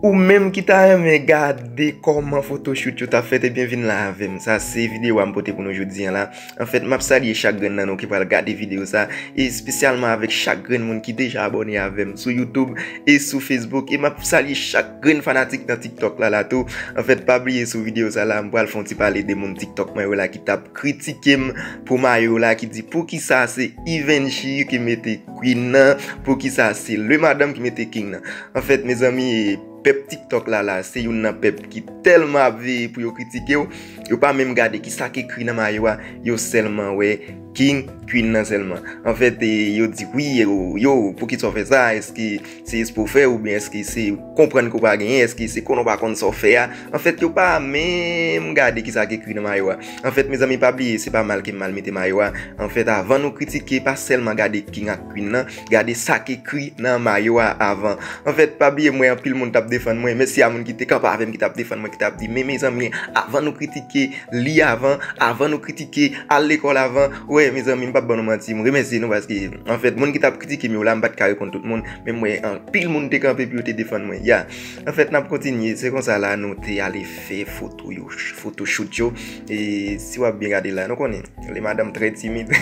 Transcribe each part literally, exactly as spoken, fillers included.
Ou menm ki ta renmen gade kòman photoshoot yo t ap fèt, ebyen vin la avè m. Sa se videyo a m pote pou nou jodi a la. Anfèt, m ap salye chak grenn nan nou ki pral gade videyo sa, espesyalman avèk chak grenn moun ki deja abòne avè m sou YouTube e sou Facebook. E m ap salye chak grenn fanatik nan TikTok la la tou. Anfèt, pa bliye sou videyo sa la, m pral fè yon ti pale de moun TikTok mwen yo la ki t ap kritike m pou mayo la, ki di poukisa se Ivenchi ki mete Queen nan, poukisa se le madanm ki mete King nan. Anfèt, mezanmi, e, pèp TikTok la la, se youn nan pèp ki tèlman ap veye pou yo kritike w, yo pa menm gade kisa k ekri nan mayo a, yo sèlman wè King, Queen nan sèlman. Anfèt, e, yo di, wi, yo, yo, poukisa w fè sa? Èske se espre w fè oubyen èske se konprann ke w pa genyen? Èske se konnen w pa konn sa w fè a? Anfèt, yo pa menm gade kisa k ekri nan mayo a. Anfèt, mezanmi, pa bliye, se pa mal ke m mal mete mayo a. Anfèt, avan nou kritike, pa sèlman gade King ak Queen nan, gade sa k ekri nan mayo a avan. Anfèt, pa bliye, m wè anpil moun t ap defann mwen. Mèsi a moun ki te kanpe avè m, ki t ap defann mwen, ki t ap di, men mezanmi, avan nou kritike, li avan, avan nou kritike, al lekòl avan. Wè, mezanmi, m p ap ban nou manti, m remèsye nou paske, anfèt, moun ki t ap kritike m yo la, m pa t ka reponn tout moun, men m wè anpil moun te kanpe pou yo te defann mwen. Ya. Anfèt, n ap kontinye. Se konsa la, nou te ale fè foto yo, photoshoot yo. E si w ap byen gade la, nou konnen, le madanm trè timid.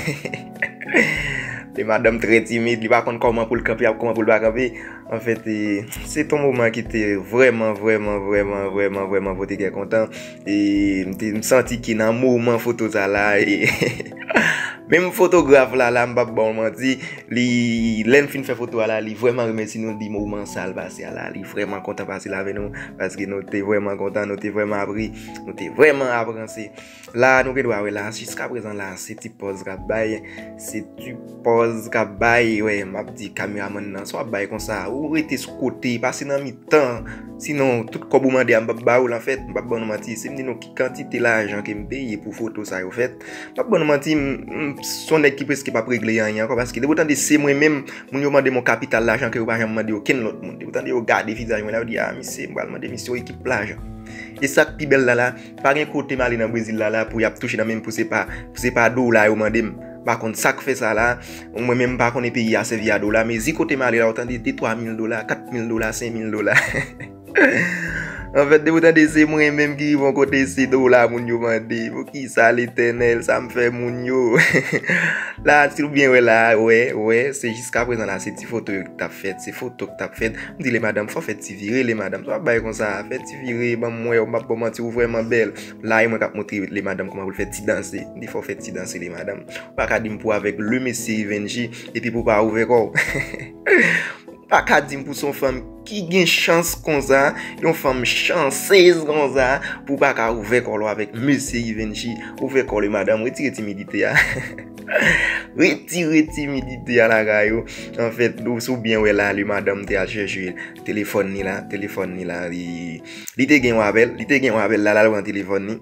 Le madanm trè timid, li pa konn kòman pou l kanpe, ap kòman pou l pa kanpe. Anfèt, e, se t on moman ki te vrèman, vrèman, vrèman, vrèman, vrèman pote kè kontan. E m te, m santi ke nan moman foto sa la, e, menm fotograf la, la, m p ap ba w manti, li, lè n fin fè foto a la, li vrèman remèsye nou de moman sa l pase a la. Li vrèman kontan pase l avè nou, paske nou te vrèman kontan, nou te vrèman ap ri, nou te vrèman ap ranse. La, nou gen dwa wè la, jiskaprezan la, se ti pòz k ap bay, se ti pòz k ap bay, wè, m ap di kameramann nan, sa w ap bay konsa, ou rete sou kote, pase nan mitan, sinon, tout kòb ou mande a, m p ap ba ou l, anfèt, m p ap ban nou manti, si m di nou ki kantite lajan ke m peye pou foto sa yo fèt, m p ap ban nou manti, m, m, se yon nèg ki prèske p ap regle anyen ankò, paske depi w tande se mwen menm, moun yo mande m yon kapital lajan ke yo pa janm mande okenn lòt moun, depi w tande yo gade vizaj mwen la, yo di, a, misye, m pral mande misye yon ekip lajan. E sa k pi bèl la la, pa gen kote m ale nan Brezil la la pou y ap touche nan men m pou se pa, pou se pa dola yo mande m. M pa konn sa k fè sa la. Mwen menm m pa konnen peyi a sèvi a dola, men zi kote m ale la, ou tande de twa mil dola, kat mil dola, senk mil dola. Anfèt, depi ou tande se mwen menm ki rive yon kote, se dola moun yo mande. Poukisa, Letènèl, sa m fè moun yo? La, si w byen wè la, wè, wè, se jiskaprezan la, se ti foto yo ki t ap fèt, se foto ki t ap fèt. M di le madanm, fò fè ti vire, le madanm. Sa w ap bay konsa, fè ti vire, ban m wè, m p ap ba w manti, ou vrèman bèl. La, e mwen k ap montre le madanm kòman pou l fè ti danse. M di, fò w fè ti danse, le madanm. Ou pa ka di m pou avèk le mesye Ivenji, epi pou w pa ouvè kò w. Ou pa ka di m pou se yon fanm ki gen chans konsa, yon fanm chansez konsa, pou w pa ka ouvè kò w avèk mesye Ivenji, ouvè kò w, le madanm, retire timidite a. Retire timidite a lakay ou. Anfèt, si w byen wè la, le madanm te al chèche telefòn li la, telefòn li la, li, li te gen yon apèl, li te gen yon apèl la, l al pran telefòn li.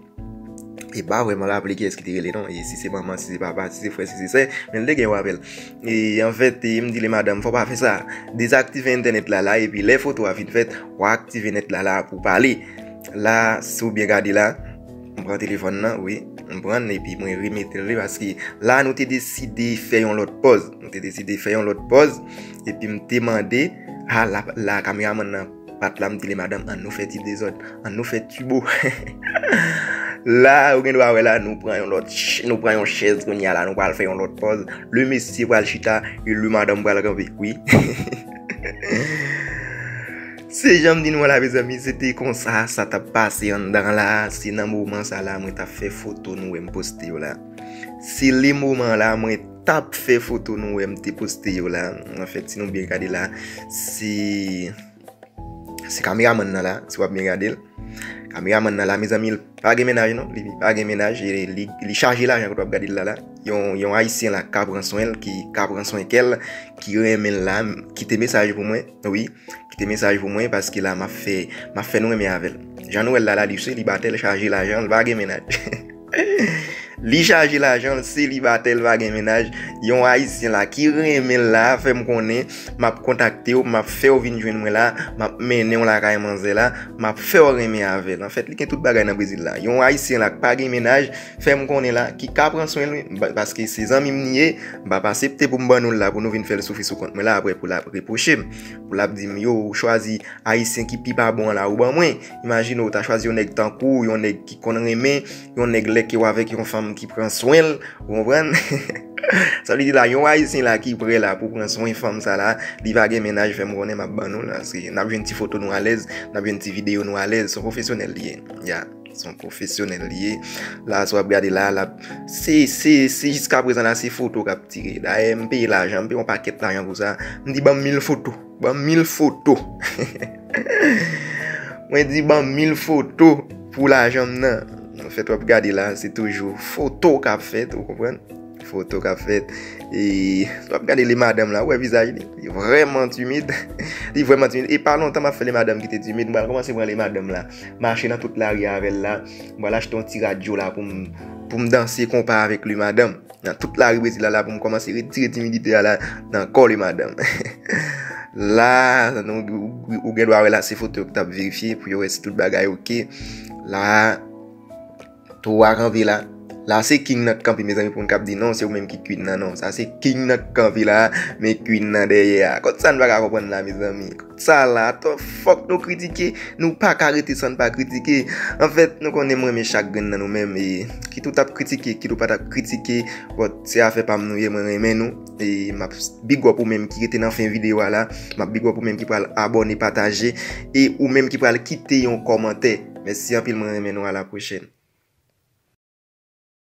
E pa vrèman raple kiyès ki te rele non. E si se manman, si se papa, si se frè, si se sè, men l te gen yon apèl. E anfèt, e m di le madanm, fò w pa fè sa. Dezaktive entènèt la la, epi lè foto a fin fèt, w a aktive nèt la la pou w pale. La, si w byen gade la, m pran telefòn nan, wi, m pran l, epi mwen remete l, wi, paske la, nou te deside fè yon lòt pòz. Nou te deside fè yon lòt pòz, epi m te mande, a, la, la, kameramann nan pa t la, m di le madanm, ann nou fè ti dezòd, ann nou fè ti bo. La, ou gen dwa wè la, nou pran yon lòt ch-, nou pran yon chèz kounye a la, nou pral fè yon lòt pòz. Le mesye pral chita, e le madanm pral kanpe. Wi. Se jan m di nou an la, mezanmi, se te konsa sa t ap pase anndan la. Se nan moman sa la, mwen t ap fè foto nou wè m poste yo la. Se le moman la, mwen t ap fè foto nou wè m te poste yo la. Anfèt, si nou byen gade la, se, se kameramann nan la, si w ap byen gade l. Kameramann nan la, mezanmi, l pa gen mennaj non, li pa gen mennaj, e li, li chaje lajan kote w ap gade l la la. Yon, yon ayisyen la ka pran swen l, ki ka pran swen kè l, ki renmen l la, kite mesaj pou mwen, wi, kite mesaj pou mwen, paske la m ap fè, m ap fè nou renmen avè l. Jan nou wè l la la, li selibatè, l chaje lajan, l pa gen mennaj. Li chaje lajan l, selibatè, l pa gen mennaj. Yon Ayisyen la ki renmen l la, fè m konnen, m ap kontakte w, m ap fè w vin jwenn mwen la, m ap mennen w lakay manzè la, m ap fè w renmen avè l. Anfèt, li gen tout bagay nan Brezil la. Yon Ayisyen la k pa gen mennaj, fè m konnen la, ki ka pran swen l, wi, ba- paske se zanmi m li ye, m p ap asepte pou m ban nou l la, pou nou vin fè l soufri sou kont mwen la, apre pou l ap repwoche m, pou l ap di m, yo, ou chwazi Ayisyen ki pi pa bon an la, ou ban mwen. Imajine w ta chwazi yon nèg tankou w, yon nèg ki konn renmen, yon nèg lè ke w avèk yon fanm ki pran swen l, ou konprann? Sa vle di la, yon Ayisyen la ki prè la pou pran swen fanm sa la, li pa gen mennaj, fè m konnen m ap ban nou l, paske n ap jwenn ti foto nou alèz, n ap jwenn ti videyo nou alèz, se yon pwofesyonèl li ye. Ya, se yon pwofesyonèl li ye. La, sa w ap gade la, l ap, se, se, se jiska prezan la, se foto k ap tire. Dayè, m peye lajan, m peye yon pakèt lajan pou sa. M di, ban m mil foto. Ban m mil foto. Mwen di, ban m mil foto pou lajan m nan. Anfèt, w ap gade la, se toujou foto k ap fèt, ou konprann? Foto k ap fèt. E w ap gade le madanm la, ou wè vizaj li. Li vrèman timid. Li vrèman timid. E pa lontan m ap fè le madanm ki te timid. M pral kòmanse pran le madanm la. Mache nan tout lari avè l la. M pral achte yon ti radyo la pou m, pou m danse konpa avèk le madanm. Nan tout lari Brezil la, la pou m kòmanse retire timidite a la nan kò le madanm. La, nou, ou, ou gen dwa wè la, se foto yo ki t ap verifye pou yo wè si tout bagay oke. La, tou a kanpe la. La, se king nan k kanpe, mezanmi, pou moun k ap di non, se ou menm ki queen nan, non. Sa se king nan k kanpe la, men queen nan dèyè a. Kot sa n pa ka konprann la, mezanmi? Kot sa la? Atò, fòk nou kritike. Nou pa ka rete san n pa kritike. Anfèt, nou konnen m renmen chak grenn nan nou menm. E kit ou t ap kritike, kit ou pa t ap kritike, but se afè pa m nou ye, mwen renmen nou. E m ap big up ou menm ki rete nan fen videyo a la. M ap big up ou menm ki pral abòne, pataje. E ou menm ki pral kite yon kòmantè. Mèsi anpil, mwen renmen nou. A la pwochèn.